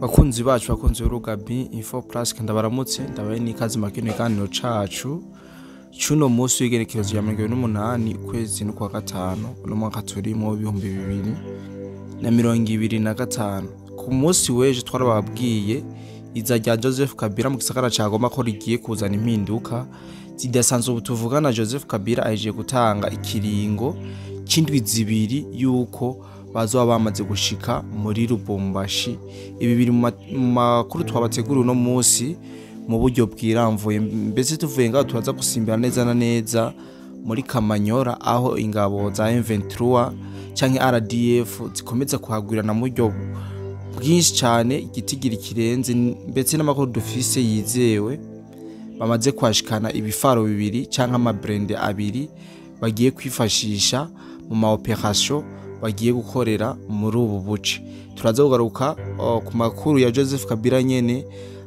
Bakunzi bacu, bakunzi b'urubuga Info Plus, ndabaramutse, ndabaye n'ikaze mu kino kiganiro cacu c'uno munsi w'igerekerezo rya 28 ukwezi n'ukwa gatanu, uno mwaka turimwo 2025. Ku munsi w'ejo twarababwiye iza rya Joseph Kabila mu gisagara ca Goma ko rigiye kuzana impinduka zidasanzwe. Ubu tuvugana, Joseph Kabila ahejeje gutanga ikiringo c'indwi 2 yuko bazoba bamaze gushika muri Lubumbashi. Ibi biri mu makuru twabateguriye uno munsi mu buryo bwiramvuye. Mbese tuvuye ngaho, turaza gusimbira neza na neza muri Kamanyora, aho ingabo za M23 canke RDF zikomeza kuhagwirana mu buryo bwinshi cane, igitigiri kirenze. Ndetse n'amakuru dufise yizewe, bamaze kuhashikana ibifaro bibiri canke ama blindés abiri bagiye kwifashisha mu ma opérations bagiye gukorera muri ubu buce. Turaza kugaruka ku makuru ya Joseph Kabila nyene,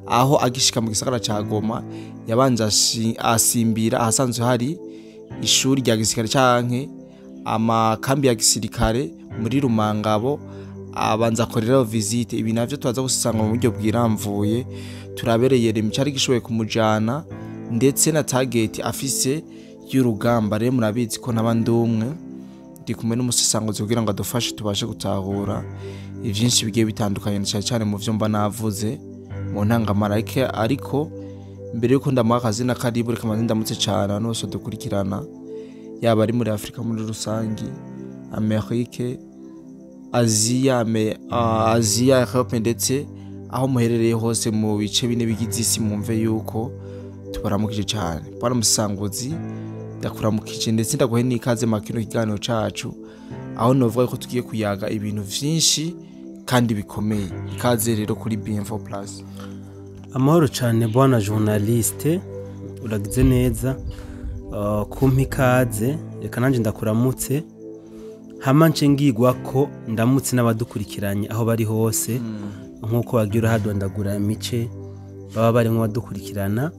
aho agishika mu gisagara ca Goma yabanje asimbira ahasanzwe hari ishuri rya gisirikare canke amakambi ya gisirikare muri Rumangabo, abanza akoreraho visite. Ibi navyo turaza gusanga mu buryo bwiramvuye, turabereye cari gishoboye kumujana ndetse na target afise y'urugamba. Rero murabizi ko n'abandi umwe ndi kumwe n'umusesanguzi kugira ngo adufashe tubashe gutahura ivyinshi bigiye bitandukanye, cyane cyane mu vyo mba navuze mu ntangamarake. Ariko mbere yuko ndamuha akazina, karibu, reka manze ndamutse cane abantu bose dukurikirana, yaba ari muri Afrika muri rusangi, Amerike, Aziya, Aziya, Europe, ndetse aho muherereye hose mu bice bine bigize isi, mwumve yuko tubaramukije cyane. Bwana Musanguzi, ndakuramukije ndetse ndaguhe n'ikaze mu kino kiganiro cacu, aho novuga ko tugiye kuyaga ibintu vyinshi kandi bikomeye. Ikaze rero kuri BM4 Plus. Amahoro cyane, bwana journaliste, uragize neza kumpa ikaze. Reka nanjye ndakuramutse, hama nce ngigwa ko ndamutse n'abadukurikiranye aho bari hose, nk'uko bagiye urahadondagura imice baba barimo badukurikirana.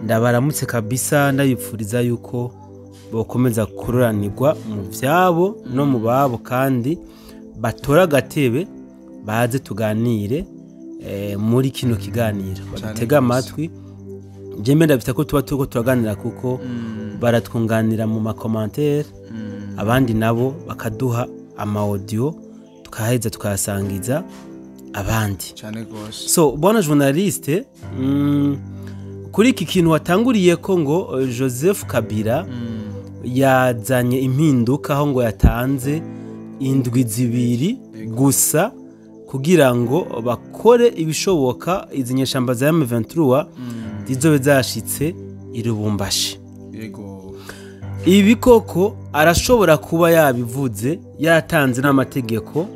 Ndabaramutse kabisa, ndabipfuriza yuko bokomeza kururanirwa mu byabo no mu babo, kandi batora agatebe baze tuganire muri kino kiganiro, badutege amatwi. Njyewe ndabifite ko tuba turiko turaganira, kuko baratwunganira mu ma commentaires, abandi nabo bakaduha ama audio, tukaheza tukayasangiza abandi. Cyane gose. So bwana journaliste, kuri iki kintu watanguriye ko ngo Joseph Kabila yazanye impinduka, aho ngo yatanze indwi 2 gusa kugira ngo bakore ibishoboka izi nyeshamba za M23 zizobe zashitse i Lubumbashi. Ibi koko arashobora kuba yabivuze, yatanze n'amategeko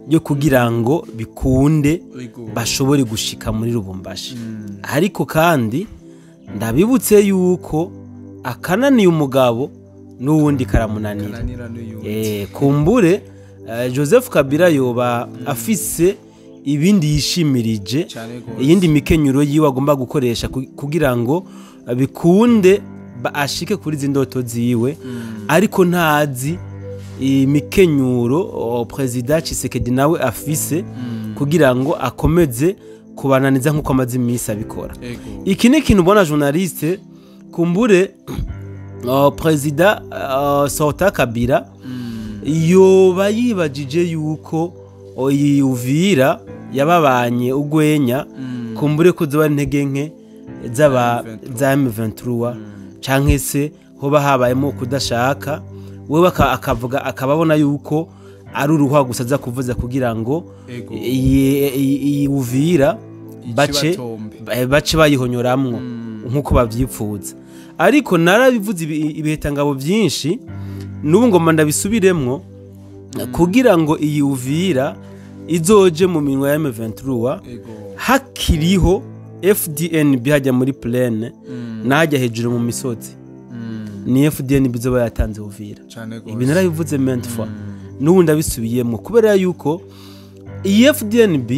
yo kugira ngo bikunde bashobore gushika muri Lubumbashi. Ariko kandi ndabibutse yuko akananiye umugabo n'uwundi karamunanira. Kananira n'uyundi. Kumbure Joseph Kabila yoba afise ibindi yishimirije, Cyane gose. iyindi mikenyuro yiwe agomba gukoresha kugira ngo bikunde ashike kuri izi ndoto ziwe, ariko ntazi imikenyuro Perezida Tshisekedi nawe afise kugira ngo akomeze kubananiza nk'uko amaze iminsi abikora. Iki ni ikintu ubona, journaliste, kumbure Perezida Sorta Kabila yoba yibajije yuko iyi Uvira yababanye ugwenya, kumbure ko zoba intege nke z'aba M23. za M23, canke se hoba habayemo kudashaka, wewe akavuga akababona yuko ari uruhwa gusa aza kuvuza kugira ngo iyi Uvira bace Ikibatombe. Bace bayihonyoramwo nk'uko bavyipfuza. Ariko narabivuze ibihetangabo byinshi, n'ubu ngoma ndabisubiremwo: kugira ngo iyi Uvira izoje mu minwe ya M23, hakiriho FDNB hajya muri plaine n'ahajya hejuru mu misozi, ni FDNB izoba yatanze Uvira. Cyane gose. Ibi narabivuze maintes fois, n'ubu ndabisubiyemo, kubera yuko iyi FDNB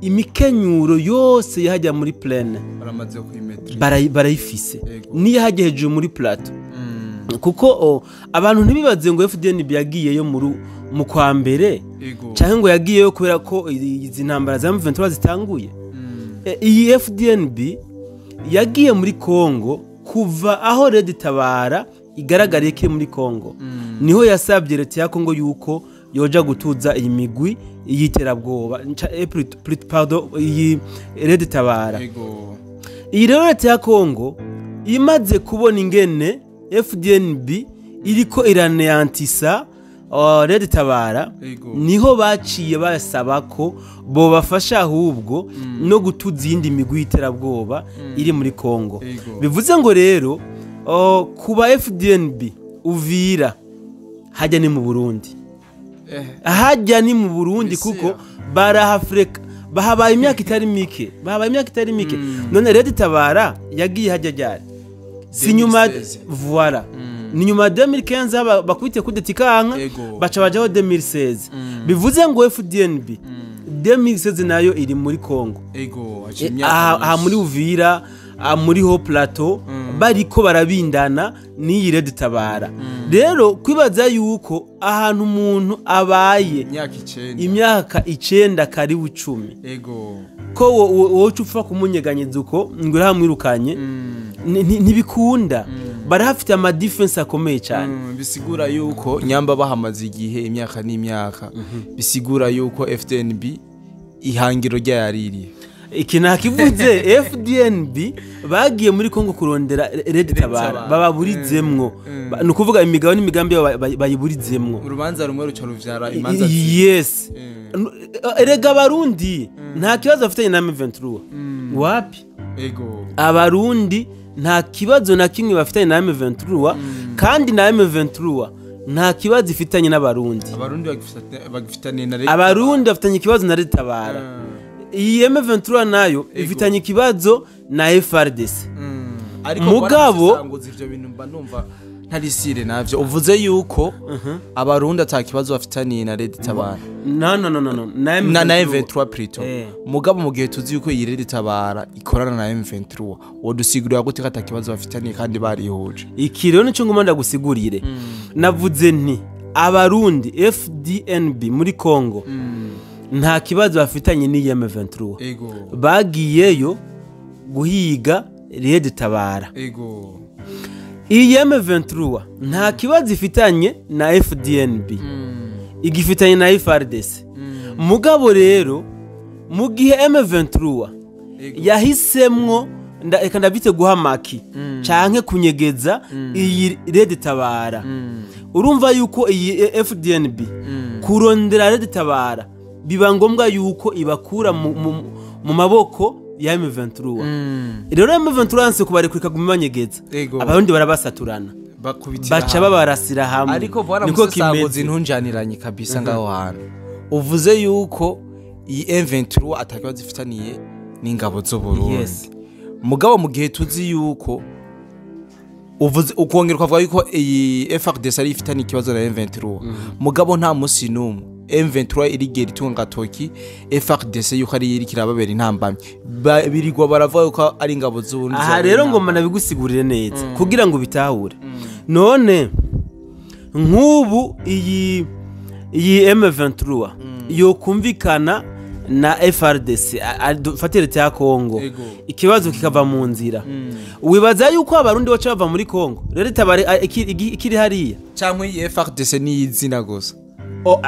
imikenyuro yose yahajya muri plaine baramaze kuyimetri. Barayifise, niyo hajya hejuru muri plateau, kuko abantu ntibibaze ngo FDNB yagiyeyo muri mu kwa mbere canke ngo yagiyeyo kubera ko izi ntambara za M23 zitanguye. Iyi FDNB yagiye muri Kongo kuva aho Red Tabara igaragariye ko muri Kongo. Niho yasabye leta ya Kongo yuko yoja gutuza iyi migwi y'iterabwoba, pardon, iyi Red Tabara. Iyi rero leta ya Kongo imaze kubona ingene FDNB iriko iraneantisa Red Tabara, niho baciye basaba ko bobafasha ahubwo no gutuza iyindi migwi y'iterabwoba iri muri Kongo. Bivuze ngo rero kuba FDNB Uvira hajya ni mu Burundi, hajya ni mu Burundi kuko barahafreka bahabaye imyaka itari mike, bahabaye imyaka itari mike. None Red Tabara yagiye hajya ryari? Si nyuma, voilà, ni nyuma 2015 bakubite kudetika baca bajaho 2016. Bivuze ngo FDNB 2016 nayo iri muri Kongo, aha muri Uvira, muri Haut Plateau, bariko barabindana n'iyi Red Tabara. Rero kwibaza yuko ahantu umuntu abaye imyaka 9 karibu 10, ko wowe upfa kumunyeganyeza uko ngo urahamwirukanye, ntibikunda. Barahafite ama defense akomeye cyane. Bisigura yuko nyamba bahamaze igihe imyaka n'imyaka, bisigura yuko FDNB ihangiro ryaririye. Iki nakivuze, FDNB bagiye muri Kongo kurondera Red Tabara bababurizemwo, ni ukuvuga imigabo n'imigambi bayiburizemwo. Urubanza rumwe ruca ruvyara imanza. Yes. Erega abarundi nta kibazo bafitanye na M23. Wapi? Abarundi nta kibazo na kimwe bafitanye na M23, kandi na M23 nta kibazo ifitanye n'abarundi. Abarundi bagifitanye na Red Tabara. Abarundi bafitanye ikibazo na Red Tabara. Iyi M23 nayo ifitanye ikibazo na FARDC. Ariko mugabo ivyo bintu mba numva ntarisire navyo. Uvuze yuko abarundi ata kibazo bafitaniye na Red Tabara. No no no no, na M23 plutôt. Mugabo mu gihe tuzi yuko iyi Red Tabara ikorana na M23, wodusigurira gute ko ata kibazo bafitaniye kandi barihuje? Iki rero nico ngomba ndagusigurire. Navuze nti abarundi FDNB muri Kongo nta kibazo bafitanye n'iyi M23. Bagiyeyo guhiga Red Tabara. Iyi M23 nta kibazo ifitanye na FDNB, igifitanye na FARDC. Mugabo rero mu gihe M23 yahisemwo eka ndabite guhamaki canke kunyegeza iyi Red Tabara, urumva yuko iyi FDNB kurondera Red Tabara biba ngombwa yuko ibakura mu maboko ya M23. Rero M23 yanse kubarekurika gumanyegeza, abarundi barabasaturana baca babarasira hamwe. Ariko bwana musasagozi ntunjaniranye kabisa ngaho hantu. Uvuze yuko iyi M23 atakibazo ifitaniye n'ingabo zo Burundi. Mugabo mu gihe tuzi yuko uvuze ukongera ukavuga yuko iyi FARDC ari ifitaniye ikibazo na M23, mugabo nta musi numwe M23 irigera itunga gatoki FARDC yuko ari iri kirababera intambamye, birigwa baravuga yuko ari ingabo z'Uburundi. Aha rero ngoma nabigusigurire neza kugira ngo bitahure. None nk'ubu iyi M23 yo kumvikana na FARDC fatire ya Kongo, ikibazo kikava mu nzira, wibaza yuko abarundi baca bava muri Kongo rero tabare ikiri hariya cyangwa iyi FARDC ni izina gusa?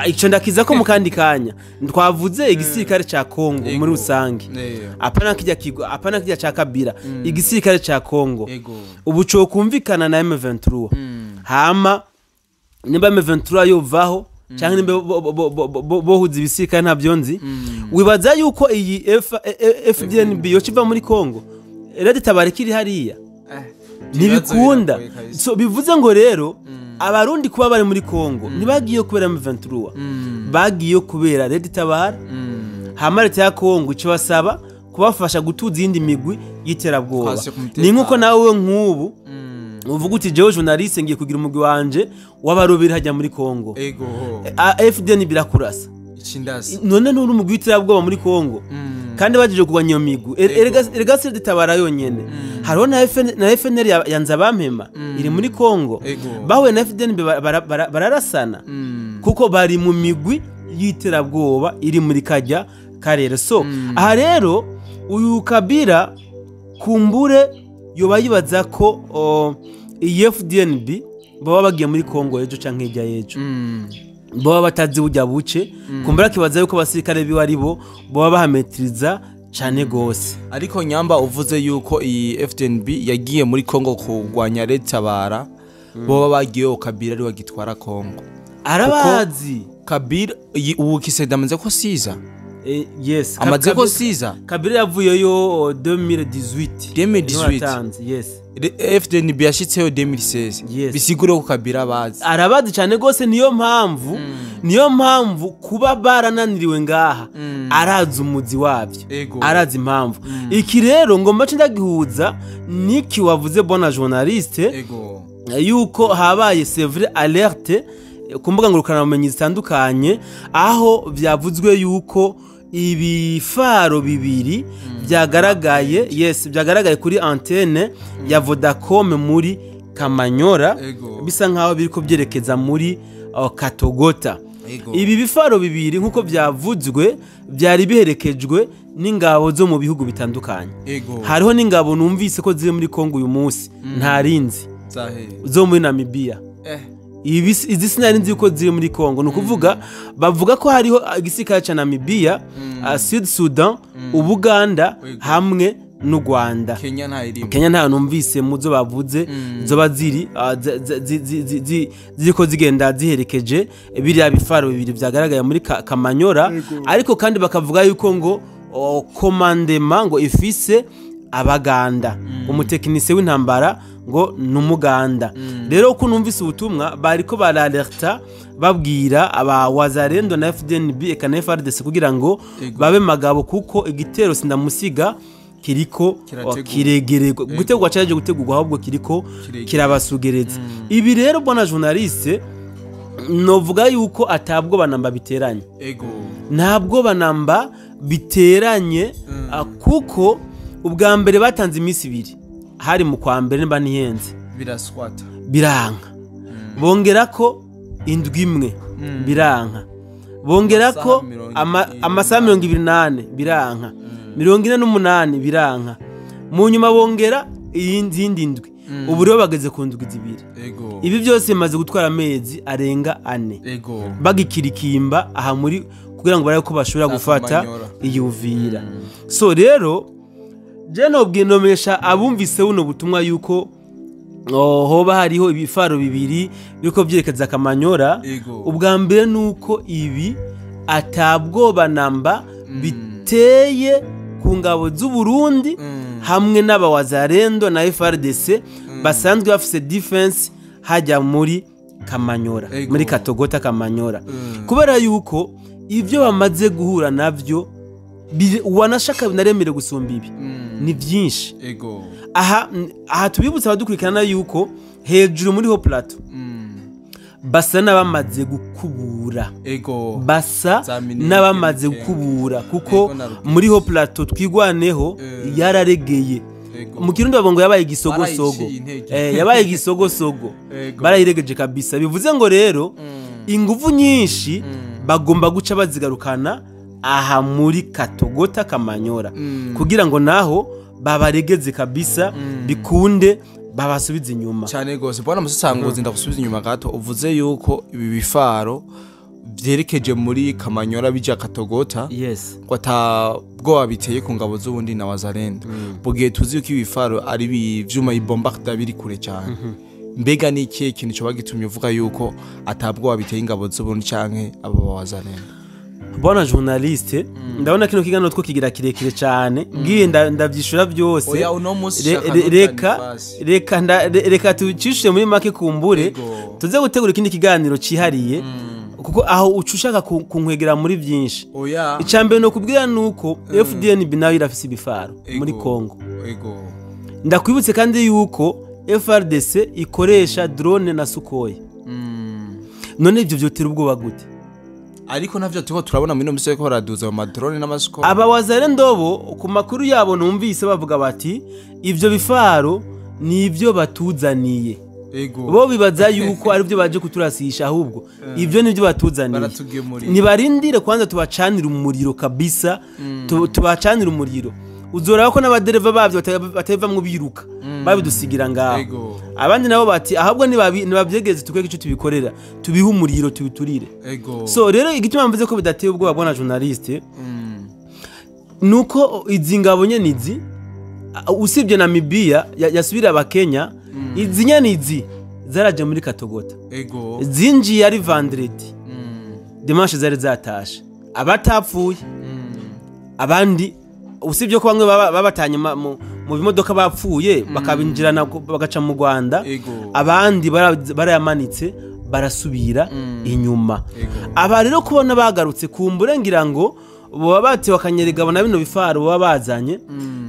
Ico ndakiza ko mu kandi kanya twavuze igisirikare ca Kongo muri rusange, apana kijya kigo, apana kijya ca Kabila, igisirikare ca Kongo ubu cyo kumvikana na M23. Hama nimba M23 yovaho canke nimba bohuza ibisirikare ntabyo nzi, wibaza yuko iyi FDNB yo kiva muri Kongo Red Tabara kiri hariya ntibikunda. So bivuze ngo rero abarundi kuba bari muri Kongo ntibagiye kubera M23, bagiye kubera Red Tabara. Hama leta ya Kongo ico basaba kubafasha gutuza iyindi migwi y'iterabwoba. Ni nkuko nawe nk'ubu uvuga uti jewe journaliste ngiye kugira umugwi wanje w'abarobera hajya muri Kongo, FDN birakurasa none nturi umugwi w'iterabwoba muri Kongo kandi bajeje kugwanya iyo migwi. Erega Red Tabara yonyene hariho na FNL ya Nzabampema iri muri Kongo, bahuye na FDN bararasana. Kuko bari mu migwi y'iterabwoba iri muri kajya karere. So aha rero uyu Kabila kumbure yoba yibaza ko iyi FDNB baba bagiye muri Kongo ejo canke hirya y'ejo, baba batazi burya buce. Kumbura akibaza yuko abasirikare biwe ari bo baba bahametiriza cane gose. Ariko nyamba uvuze yuko iyi FDNB yagiye muri Kongo kurwanya Red Tabara, boba bagiyeyo Kabila ari bagitwara Kongo. Arabazi. Kabila ubu Tshisekedi amaze ko siza. Yes. Amaze ko siza. Kabila yavuyeyo 2018. 2018. Niho yatanze, yes. FDNB yashitseyo 2016. Yes. Bisigure ko Kabila bazi. Arabazi cyane gose. Niyo mpamvu kuba barananiriwe ngaha, arazi umuzi wabyo. Arazi impamvu. Iki rero ngomba nce ndagihuza niki wavuze, bwana journaliste, yuko habaye sevre alerte ku mbuga ngurukanabumenyi zitandukanye, aho byavuzwe yuko ibifaro bibiri byagaragaye, yes, byagaragaye kuri antenne ya Vodacom muri Kamanyora, bisa nkaho biriko byerekeza muri Katogota. Ibi bifaro bibiri, nk'uko byavuzwe, byari biherekejwe n'ingabo zo mu bihugu bitandukanye. Hariho n'ingabo numvise ko ziri muri Kongo uyu munsi ntarinzi, Zahe? zo muri Namibia. Izi sinari nzi yuko ziri muri Kongo. Ni ukuvuga bavuga ko hariho igisirikare ca Namibia, Sud Sudan, Ubuganda hamwe n'u Rwanda. Kenya ntayirimo? Kenya nta numvise mu zo bavuze zoba ziri ziriko zigenda ziherekeje biriya bifaro bibiri vyagaragaye muri Kamanyora. Ariko kandi bakavuga yuko ngo commandement ngo ifise Abaganda, umutekinisiye w'intambara ngo ni Umuganda. Rero uko numvise ubutumwa, bariko baralerta babwira aba Wazalendo na FDNB eka na FARDC kugira ngo babe magabo, kuko igitero sindamusiga kiriko Kirategurwa. Kiregererwa gutegurwa, cyaje gutegurwa, ahubwo kiriko Kiregerezwa. kirabasugereza. Ibi rero, bwana journaliste, novuga yuko atabwo banamba biteranye. Ntabwo banamba biteranye, kuko ubwa mbere batanze iminsi 2, hari mu kwa mbere nimba ntihenze. Biraswata. Biranka. Bongera ko indwi imwe, biranka. Bongera ko Amasaha 28. Amasaha 24, biranka. 48, biranka. Mu nyuma bongera iyindi ndwi. Ubu rero bageze ku ndwi 2. Ibi byose bimaze gutwara amezi arenga 4 bagikirikimba aha muri kugira ngo barabe ko bashobora Za gufata Kamanyora. iyi Uvira. So rero je nobwinomesha abumvise buno butumwa yuko hoba hariho ibifaro bibiri biriko vyerekeza Kamanyora. Ubwa mbere nuko ibi atabwoba namba biteye ku ngabo z'u Burundi hamwe n'abawazarendo na FARDC basanzwe bafise defense hajya muri Kamanyora, muri Katogota, Kamanyora, kubera yuko ibyo bamaze guhura navyo wanashaka binaremere gusumba ibi ni byinshi. Aha tubibutsa abadukurikirana yuko hejuru muri haut plateau basa n'abamaze gukubura. Basa Za Minembwe, n'abamaze Mikenge. gukubura, kuko Ego na Rugezi. muri haut plateau Twigwaneho yararegeye. Mu Kirundi bavuga ngo yabaye igisogosogo. Barayiciye intege. Yabaye igisogosogo. Barayiregeje kabisa. Bivuze ngo rero inguvu nyinshi bagomba guca bazigarukana aha muri Katogota, Kamanyora, kugira ngo naho babaregeze kabisa, bikunde babasubize inyuma. Cyane gose, bwana Musasanguzi. Ndagusubiza inyuma gato. Uvuze yuko ibi bifaro vyerekeje muri Kamanyora bija Katogota, ngo ata bwoba biteye ku ngabo z'ubundi na Wazalendo, mu gihe tuzi yuko ibifaro ari ivyuma ibombarda biri kure cyane. Mbega ni ikihe kintu coba gitumye uvuga yuko ata bwoba biteye ingabo z'ubundi canke abo ba Wazalendo? Bwana journaliste, ndabona kino kiganiro two kigira kirekire cyane, ngiye ndavyishura byose. Oya, uno munsi shaka Reka basi. reka tucishe muri make, kumbure tuze gutegura ikindi kiganiro cihariye, kuko aho uca ushaka kunkwegera muri byinshi. Oya. Icambere no kubwira nuko FDNB nayo irafise ibifaro muri Kongo. Ndakwibutse kandi yuko FARDC ikoresha drone na Sukhoi. None ivyo vyotera ubwoba gute? Ariko navyo turiko turabona muri ino misi ko baraduza mu madrone n'amasuko. Aba Wazalendo bo, ku makuru yabo numvise bavuga bati ivyo bifaro ni ibyo batuzaniye. Ego. Bo bibaza yuko ari byo baje kuturasisha, ahubwo ibyo nibyo batuzaniye. Baratugemuriye. Nibarindire kwanza tubacanire umuriro kabisa, tubacanire umuriro, uzoraba ko n'abadereva babyo batavamwo biruka, babidusigira ngaho. Abandi nabo bati ahubwo nibabyegeze tukwereke icyo tubikorera, tubihe umuriro, tubiturire. So rero igituma mvuze ko bidateye ubwoba, bwana journaliste, nuko izi ngabo nyene izi, usibye Namibia yasubira abakenya, izi nyene izi zaraje muri Katogota. Zinjiye ari vendredi, dimanche zari zatashe abatapfuye. Abandi, usibye ko bamwe babatanye mu bimodoka bapfuye, bakabinjirana bagaca mu Rwanda, abandi barayamanitse barasubira inyuma. Aba rero kubona bagarutse, kumbure ngira ngo baba batewe akanyerigabo na bino bifaro baba bazanye.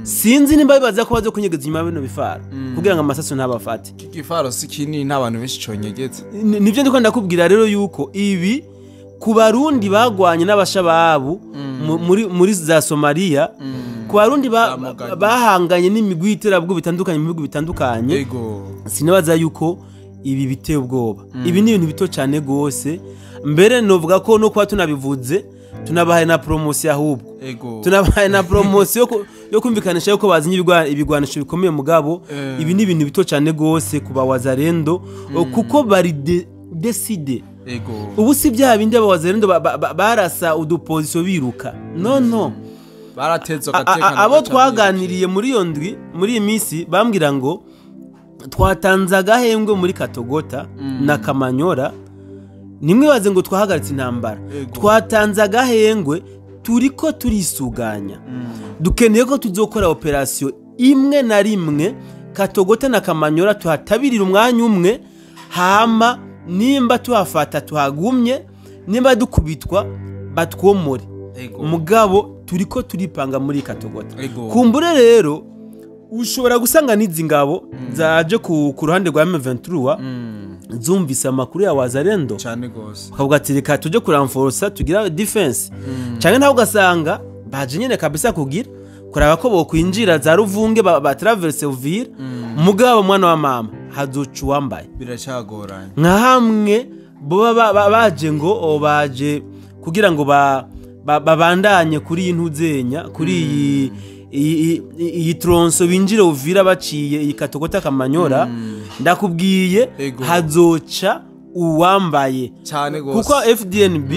Sinzi nimba bibaza ko bazo kunyegeza inyuma ya bino bifaro kugira ngo amasasu ntabafate. Iki gifaro si kinini, nta bantu benshi conyegetse. Nivyo ndiko ndakubwira rero, yuko ibi ku Barundi bagwanye n'abashababu muri za Somalia, ku Barundi Za Mogadishu. bahanganye n'imigwi y'iterabwoba bitandukanye mu bihugu bitandukanye, sinibaza yuko ibi biteye ubwoba. Ibi ni ibintu bito cyane gose. Mbere novuga ko no kuba tunabivuze, tunabahaye na promotion ahubwo. Tunabahaye na promotion yo kumvikanisha yuko bazinye ibigwanisho bikomeye. Mugabo ibi ni ibintu bito cyane gose ku bawazarendo, kuko bari décidés. Ubu si bya bindi abawazarendo barasa uduposition biruka, no no. Barateze Abo agatekano. twaganiriye muri iyo ndwi, muri iyi minsi, bambwira ngo twatanze agahembwe muri Katogota na Kamanyora. Nimwibaze ngo twahagaritse intambara. Twatanze agahengwe, turiko turisuganya, dukeneye ko tuzokora opération imwe na rimwe, Katogota na Kamanyora tuhatabirira umwanya umwe, hama nimba tuhafata tuhagumye, nimba dukubitwa batwomore. Mugabo turiko turipanga muri Katogota. Kumbure rero ushobora gusanga n'izi ngabo zaje ku ruhande rwa M23 zumvise amakuru ya Wazalendo, Cyane gose. bakavuga ati reka tujye kuramforosa tugira défense, cyane nawe ugasanga baje nyene kabisa kugira kuraba ko bokwinjira za Ruvunge, ba traverse Uvira. Mugabo mwana wa mama, hazoca uwambaye. Biracyagoranye. Nka hamwe boba baje ngo baje kugira ngo babandanye kuri iyi ntuzenya, kuri iyi tronçon, binjire Uvira baciye iyi Katogota Kamanyora, ndakubwiye, hazoca uwambaye. Cyane gose. Kuko FDNB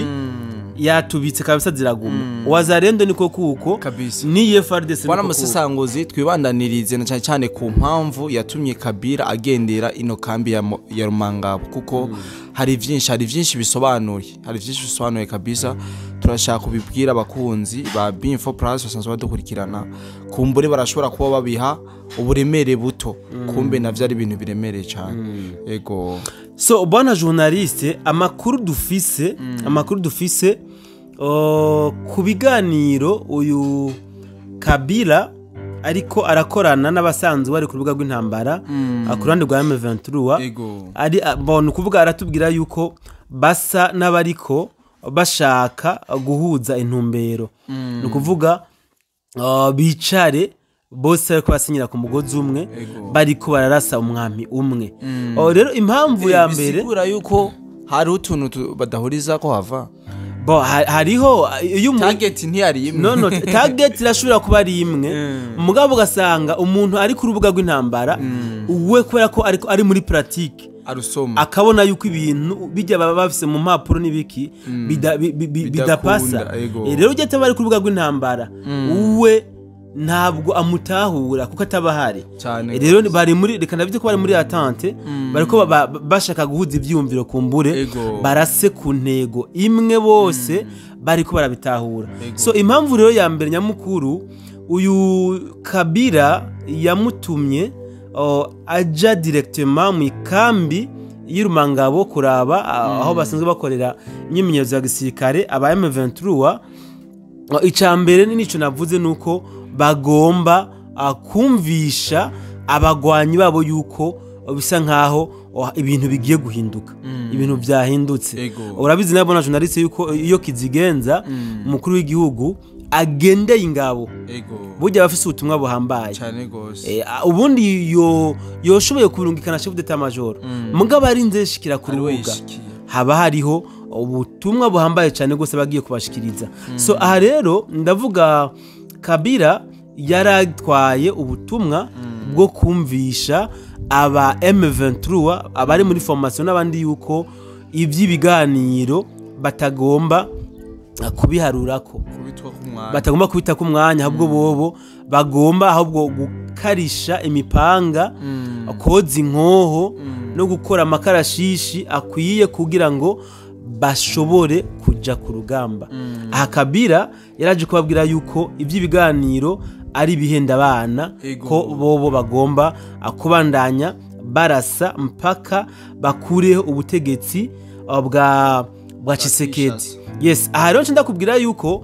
yatubitse kabisa ziraguma, Wazalendo niko kuko ni FARDC Bwana niko kuko. Musesanguzi, twibandanirize na cyane cyane ku mpamvu yatumye Kabila agendera ino kambi ya Rumangabo, kuko hari byinshi bisobanuye kabisa. Turashaka kubibwira abakunzi ba Binfo Plus basanzwe badukurikirana. Kumbure barashobora kuba babiha uburemere buto, kumbe navyo ari ibintu biremereye cyane. Ego. So bwana journaliste, amakuru dufise ku biganiro uyu Kabila ariko arakorana n'abasanzwe bari ku rubuga rw'intambara, ku ruhande rwa M23, ari bon, kuvuga aratubwira yuko basa n'abariko bashaka guhuza intumbero, ni ukuvuga bicare bose ariko basinyira ku mugozi umwe, bariko bararasa umwami umwe. Oh, rero impamvu ya mbere Bisigura yuko hari utuntu badahuriza ko hava bo hariho iyo target ntiyari imwe. No, target irashobora kuba ari imwe, mugabo ugasanga umuntu ari ku rubuga rw'intambara we, kubera ko ari muri pratique, arusoma, akabona yuko ibintu bijya baba bafise mu mpapuro n'ibiki bidapasa. Bidakunda, ego. Rero ujya ataba ari ku rubuga rw'intambara, we ntabwo amutahura kuko ataba ahari. Cyane Rero bari muri, reka ndabyite ko bari muri attente, bariko bashaka guhuza ivyiyumviro, kumbure barase ku ntego imwe bose, bariko barabitahura. So impamvu rero ya mbere nyamukuru uyu Kabila yamutumye aja directement mu ikambi y'Irumangabo kuraba aho basanzwe bakorera imyimenyerezo ya gisirikare aba M23, icya mbere ni nico navuze, nuko bagomba kumvisha abagwanyi babo yuko bisa nkaho ibintu bigiye guhinduka, ibintu byahindutse. Urabizi nabona journaliste yuko iyo kizigenza umukuru w'igihugu agendeye ingabo, Ego. burya bafise ubutumwa buhambaye. Cyane gose. Ubundi yoshoboye kurungikana chef d'état major, mugabo arinze shikira ku Ari we rubuga, yishikiye. haba hariho ubutumwa buhambaye cyane rwose bagiye kubashikiriza. So aha rero ndavuga Kabila yaratwaye ubutumwa bwo kumvisha aba M23 abari muri formation n'abandi yuko iby'ibiganiro batagomba kubiharurako, Kubitwa k'umwanya. batagomba kubita ku mwanya, ahubwo bobo bagomba ahubwo gukarisha imipanga, koza inkoho no gukora amakarashishi akwiye kugira ngo bashobore kuja ku rugamba. Aha Kabila yaraje kubabwira yuko iby'ibiganiro ari ibihenda abana, Ego. ko bobo bagomba kubandanya barasa mpaka bakureho ubutegetsi bwa Tshisekedi. Kinshasa. Yes, aha rero ndakubwira yuko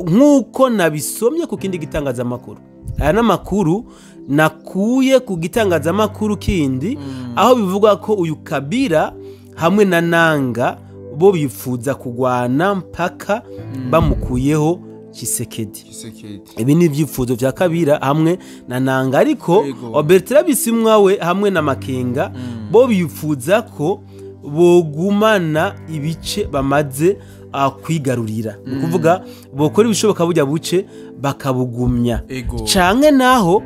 nk'uko nabisomye ku kindi gitangazamakuru, aya n'amakuru nakuye ku gitangazamakuru kindi, aho bivugwa ko uyu Kabila hamwe na Nanga bo bifuza kugwana mpaka bamukuyeho Tshisekedi. Tshisekedi. Ibi ni ibyifuzo vya Kabila hamwe na Nanga, ariko Yego. Bertrand Bisimwa we hamwe na Makenga bo bifuza ko bogumana ibice bamaze kwigarurira, ni ukuvuga bokora ibishoboka burya buce bakabugumya, Ego. canke naho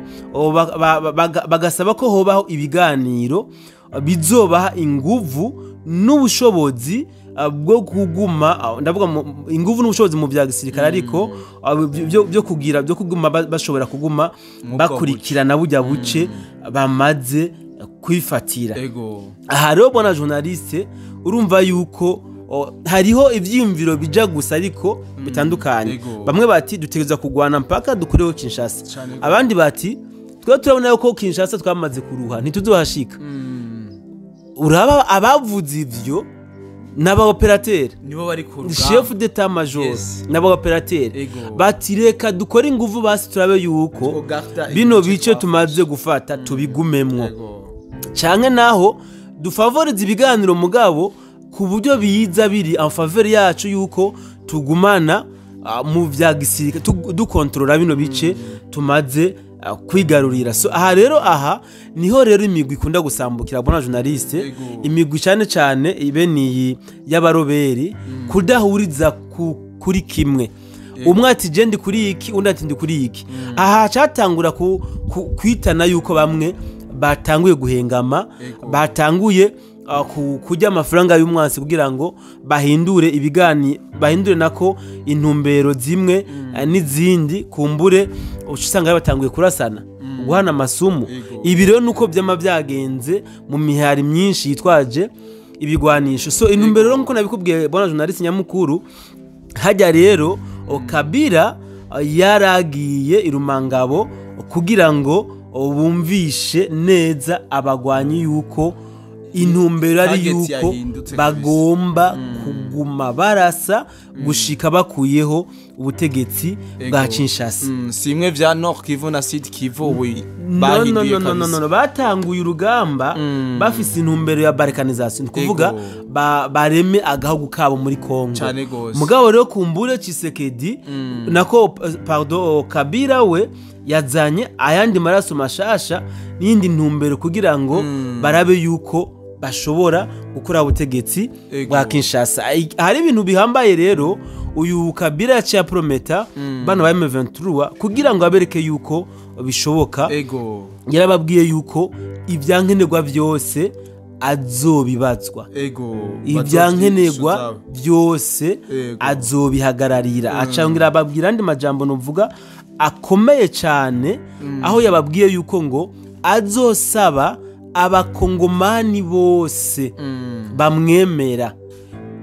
bagasaba ko hobaho ibiganiro bizobaha inguvu n'ubushobozi bwo kuguma, ndavuga inguvu n'ubushobozi mu bya gisirikare, ariko byo kugira byo kuguma bashobora kuguma Mw'ubwo bakurikirana burya buce bamaze kwifatira. Ego. Aha rero, bona journaliste, urumva yuko hariho ivyiyumviro bija gusa ariko bitandukanye. Ego. Bamwe bati dutegerezwa kugwana mpaka dukureho Kinshasa, Cane. abandi bati twe turabona yuko Kinshasa twamaze kuruha, ntituzohashika. Uraba abavuze ivyo n'aba opérateur, Nibo bari ku rugamba. chef d'état major n'aba opérateur, Ego. bati reka dukore inguvu basi turabe yuko Twogarda bino ibice bice twafashe. tumaze gufata tubigumemwo, Ego. canke naho dufavorize ibiganiro mugabo ku buryo biza biri en faveur yacu, yuko tugumana mu vya gisirikare dukontorora bino bice tumaze kwigarurira. So aha rero, aha niho rero imigwi ikunda gusambukira, bona journaliste. Ego. Imigwi cyane cyane ibe niyi y'abaroberi kudahuriza kuri kimwe, umwe ati je ndi kuri iki, undi ati ndi kuri iki. Aha catangura kwitana yuko bamwe batanguye guhengama, Ego. batanguye kurya amafaranga y'umwansi kugira ngo bahindure ibigani, bahindure nako intumbero zimwe n'izindi. Kumbure uca usanga batanguye kurasana, guhana amasumu. Ego. Ibi rero nuko byama byagenze mu mihari myinshi yitwaje ibigwanisho. So intumbero rero, nkuko nabikubwiye, bona journaliste, nyamukuru hajya rero Kabila yaragiye irumangabo kugira ngo bumvishe neza abagwanyi yuko intumbero ari Target yuko yahindutse kabisa. bagomba kuguma barasa gushika bakuyeho ubutegetsi bwa Ego. Kinshasa. Si imwe vya Nord Kivu na Sud Kivu ubu No, no, bahinduye no, no, no, kabisa. no, no. Batanguye urugamba bafise intumbero ya balkanisation, ni kuvuga Ego. bareme agahugu kabo muri Kongo. Cane gose. Mugabo rero kumbure Tshisekedi, nako pardon, Kabila we yazanye ayandi maraso mashasha n'iyindi ntumbero kugira ngo barabe yuko bashobora gukora ubutegetsi Ego. bwa Kinshasa. Hari ibintu bihambaye rero uyu Kabila yaciye aprometa bano ba M23 kugira ngo abereke yuko bishoboka. Ego. Yarababwiye yuko ibyankenerwa byose azobibazwa, Ego. ibyankenerwa byose Ego. azobihagararira. Acangira ababwira andi majambo nuvuga akomeye cyane, aho yababwiye yuko ngo azosaba abakongomani bose bamwemera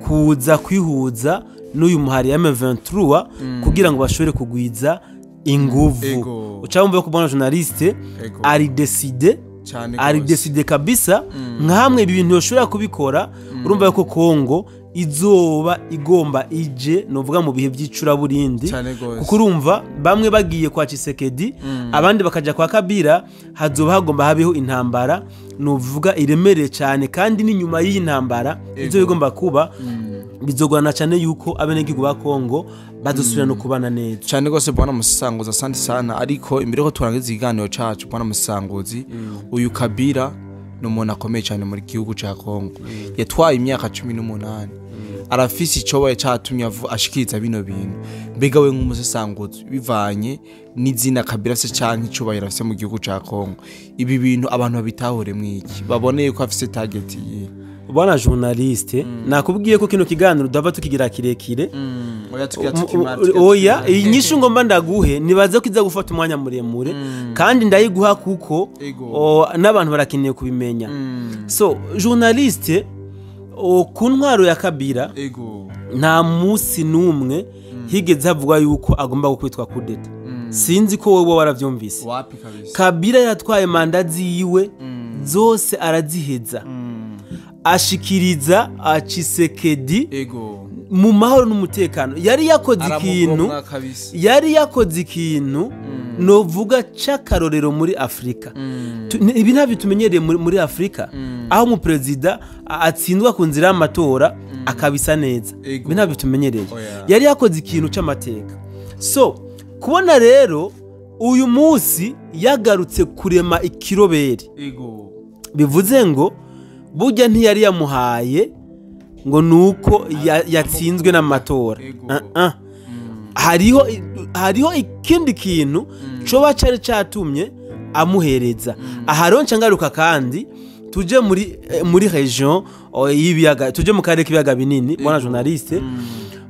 kuza kwihuza n'uyu muhari ya M23 kugira ngo bashobore kugwiza inguvu. Ego. Uca wumva ko bona journaliste Ego. ari décidé, Cane ari gose. décidé kabisa. Nka ibi bintu yoshobora kubikora, urumva yuko Kongo izoba igomba ije novuga mu bihe by'icuraburindi, Cane gose. kuko urumva bamwe bagiye kwa Tshisekedi, abandi bakaja kwa Kabila, hazoba hagomba habeho intambara. Nuvuga iremereye cyane, kandi n'inyuma y'iyi ntambara ibyo bigomba kuba bizogorana cyane yuko abenegihugu ba Kongo badusubira no kubana neza. Cyane rwose, bwana Musanguzi, asante sana. Ariko imbere ko turangiza ikiganiro cacu, bwana Musanguzi, uyu Kabila ni umuntu akomeye cyane muri gihugu ca Kongo, yatwaye imyaka 18, arafise icobaye catumye ashikiriza bino bintu. Mbega we nk'umusesanguzi, bivanye n'izina Kabila afise canke icubahiro afise mu gihugu ca Kongo, ibi bintu abantu babitahure mwiki, babone yuko afise target yiwe? Bwana journaliste, nakubwiye ko kino kiganiro dava tukigira kirekire. Oya. Oya, iyi nyishu ngomba ndaguhe nibaze ko iza gufata umwanya muremure, kandi ndayiguha kuko n'abantu barakeneye kubimenya. So journaliste, ku ntwaro ya Kabila nta munsi n'umwe higeze havugwa yuko agomba gukwitwa coup d'état. Sinzi ko wowe waravyumvise. Wapi kabisa. Kabila yatwaye manda ziwe zose araziheza, ashikiriza Tshisekedi mu mahoro n'umutekano. Yari yakoze ikintu Aramugomwa kabisa. Yari yakoze ikintu novuga c'akarorero muri Afurika. Ibi ntabyo tumenyereye muri Afurika, aho umuperezida atsindwa ku nzira y'amatora akabisa neza. Ibi ntabyo tumenyereye. Oya. Yari yakoze ikintu c'amateka. So kubona rero uyu munsi yagarutse kurema ikiroberi, bivuze ngo burya ntiyari yamuhaye ngo nuko yatsinzwe n'amatora. Ah, ah. Hariho ikindi kintu coba cari catumye amuhereza. Aha rero nca ngaruka kandi tuje muri région y'ibiyaga, tuje mu karere k'ibiyaga binini, bwana journaliste,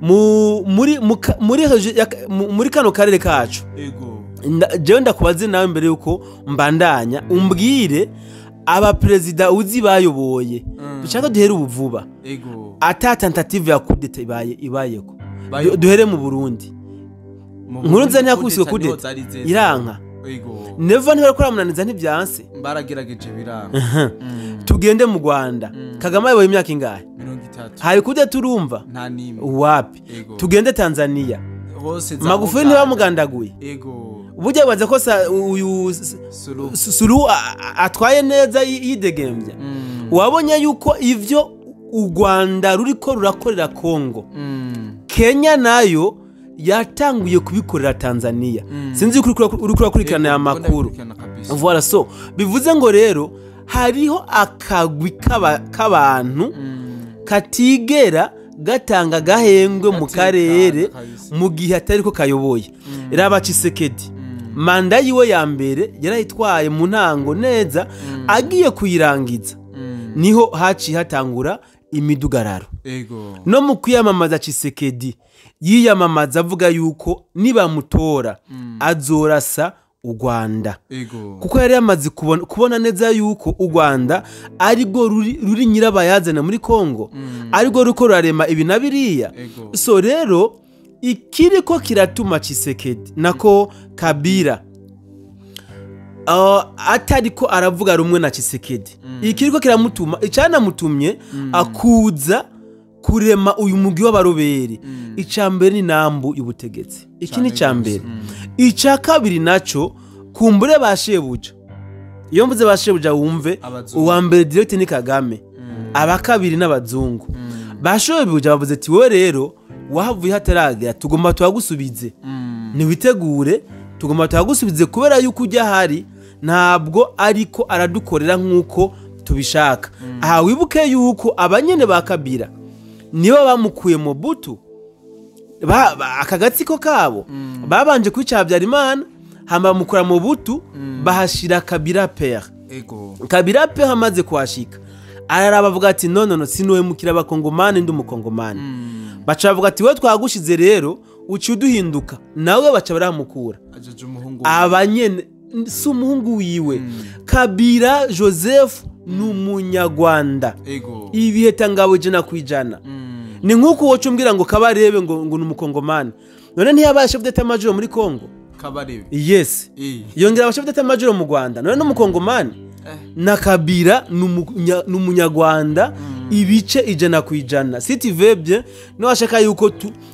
mu muri mu ka- muri région muri kano karere kacu. Jewe ndakubaze nawe mbere yuko mbandanya, umbwire abaperezida uzi bayoboye, dushaka duhere ubu vuba, ata tentative ya coup d'état ibayeko. Duhere mu Burundi. Mu Nkurunziza Burundi ntiyakubiswe coup d'état niho coup d'état zari zeze. Iranka. Neva ntibariko baramunaniza, ntibyanse. Baragerageje biranga. Tugende mu Rwanda. Kagame ayoboye imyaka ingahe? 30. Hari coup d'état urumva? Nta nimwe. Wapi. Tugende Tanzania. Hose za Magufuli Uganda. ntibamugandaguye? Burya baza ko uyu Suluhu. Suluhu atwaye neza yidegembya. Wabonye yuko ivyo u Rwanda ruriko rurakorera Kongo, Kenya nayo yatanguye kubikorera Tanzania. Sinzi yuko uriko urakurikirana aya makuru. Ndabikurikirana kabisa. Voilà, so bivuze ngo rero hariho akagwi k'abantu katigera gatanga gahengwe mu Gatekana karere kabisa. mu gihe atari ko kayoboye. Raba Tshisekedi, manda yiwe ya mbere yarayitwaye mu ntango neza, agiye kuyirangiza niho haciye hatangura imidugararo. No mu kwiyamamaza, Tshisekedi yiyamamaza avuga yuko nibamutora azorasa u Rwanda, kuko yari yamaze kubona neza yuko u Rwanda arirwo ruri nyirabayazana muri Kongo, arirwo ruko rurarema ibi na biriya. So rero ikiriko kiratuma Tshisekedi nako Kabila atariko aravuga rumwe na Tshisekedi, ikiriko kiramutuma, icanamutumye akuza kurema uyu mugwi w'abaroberi, icambere ni nambu y'ubutegetsi. Iki ni icambere. Ica kabiri naco, kumbure ba shebuja. Iyo mvuze ba shebuja wumve Abazungu. uwa mbere direct ni Kagame, aba kabiri n'abazungu. Ba shebuja bavuze ati: "Wowe rero wahavuye hataragera, tugomba tuhagusubize, ntiwitegure, tugomba tuhagusubize kubera yuko ujya ahari ntabwo ariko aradukorera nk'uko tubishaka." Aha wibuke yuko abanyene ba Kabila nibo bamukuye mu butu. Aka gatsiko kabo babanje kwica Habyarimana, hama bamukura mu butu, bahashira Kabila père. Kabila père amaze kuhashika araraba avuga ati: "No, no, no, sinuhemukira abakongomani, ndi umukongomani." Baca bavuga ati: "We twagushize rero uciye uduhinduka." Nawe baca baramukura. Ajaje umuhungu. Abanyene si umuhungu wiwe. Kabila Joseph ni umunyarwanda. Ibiheta 100%. Ni nk'uko woca umbwira ngo Kabarebe ngo ni umukongomani. None ntiyabaye chef d'état major muri Congo? Kabarebe? Yes. Yongera aba chef d'état major mu Rwanda. None n'umukongomani? Na Kabila ni umunyarwanda ibice 100%. Si tu veux bien, niwashaka yuko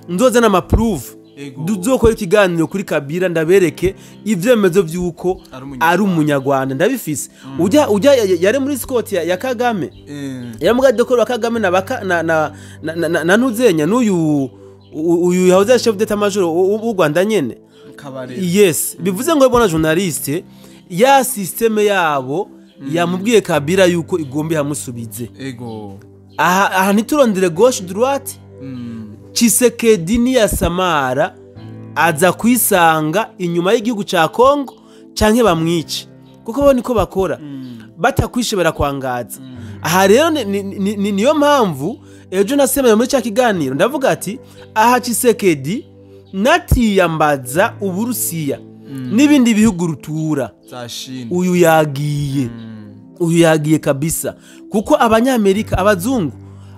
nzoza n'ama preuves. Duzokora ikiganiro kuri Kabila, ndabereke ivyemezo vy'uko Ari umunyarwanda. ari umunyarwanda. Ndabifise. Ujya yari muri escorte ya Kagame, yari mu gadokoro wa Kagame na baka na Ntuzenya n'uyu uyu yahoze ari chef d'état major w'u Rwanda nyene. Kabare. Yes, bivuze ngo bona journaliste ya système yabo yamubwiye Kabila yuko igomba ihamusubize. Aha ntiturondere gauche droite. Tshisekedi niyasamara aza kwisanga inyuma y'igihugu ca Congo canke bamwice, kuko bo niko bakora, batakwishe barakwangaza. Aha rero niyo mpamvu ejo nasemeye muri ca kiganiro ndavuga ati aha Tshisekedi natiyambaza Uburusiya n'ibindi bihugu rutura, za Chine, uyu yagiye, uyu yagiye kabisa, kuko Abanyamerika, abazungu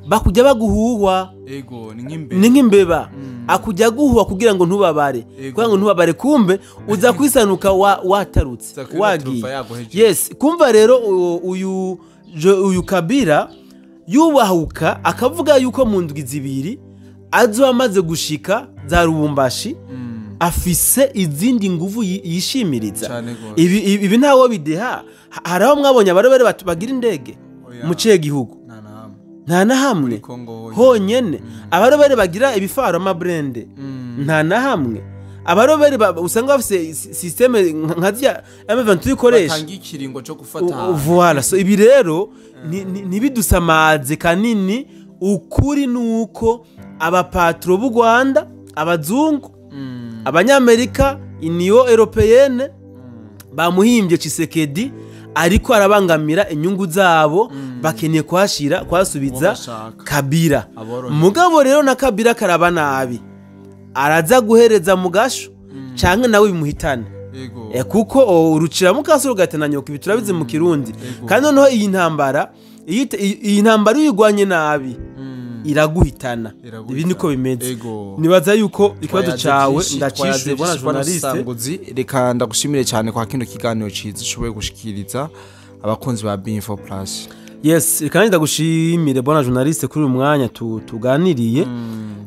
bakujya baguhuhwa. Ego, ni nk'imbere. Ni nk'imbeba, akujya guhuha kugira ngo ntubabare, kugira ngo ntubabare, kumbe uza kwisanuka watarutse, Uza kwiba wagiye. turufa yaguhejeje. Yes, kumva rero uyu Kabila yubahuka akavuga yuko mu ndwi 2 azoba amaze gushika za Rubumbashi, afise izindi nguvu yishimiriza. Cane gose. Ibi ntawo bideha. Hari aho mwabonye abarobere bagira indege Oya. mu cihe gihugu? Nta na hamwe. Nta na hamwe. Kongo honyene. Honyene abarobere bagira ibifaro, amaburende, nta na hamwe. Abarobere usanga bafise système nka zya M23 ikoresha, batanga ikiringo cyo gufata. Voilà, so ibi rero ntibidusamaze kanini. Ukuri nuko abapatro b'u Rwanda, abazungu, Abanyamerika, Union Européenne bamuhimbye Tshisekedi, ariko arabangamira inyungu zabo. Bakeneye kuhashira, kuhasubiza Uwo bashaka. Kabila. Aborohewe. Mugabo rero na Kabila karaba nabi, araza guhereza mu gasho canke nawe bimuhitane. Kuko urucira mukaso rugatana nyoka, ibi turabizi mu Kirundi. Kandi noneho iyi ntambara, iyi ntambara uyigwanye nabi iraguhitana. Iraguhitana. Ibi niko bimeze. Nibaza yuko ikibazo Twayaze cawe vyinshi, ndacishuye, twayaze bwana vyinshi, bwana journaliste. Sanguzi. Reka ndagushimire cyane kwa kino kiganiro ciza ushoboye gushikiriza abakunzi ba B4 Plus. Yes, reka nanjye ndagushimire, bwana journaliste, kuri uyu mwanya tuganiriye.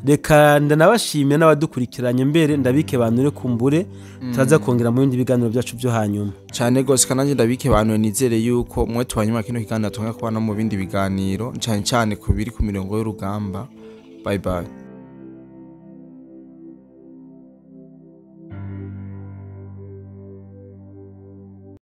Reka ndanabashimire n'abadukurikiranye, mbere ndabike banure kumbure turaza kongera mu bindi biganiro byacu byo hanyuma. Cyane gose, kananje ndabike bantu, nizere yuko mwe twanyuma kino kiganiro tongera kubana mu bindi biganiro, cyane cyane ku biri ku mirongo y'urugamba. Bye bye.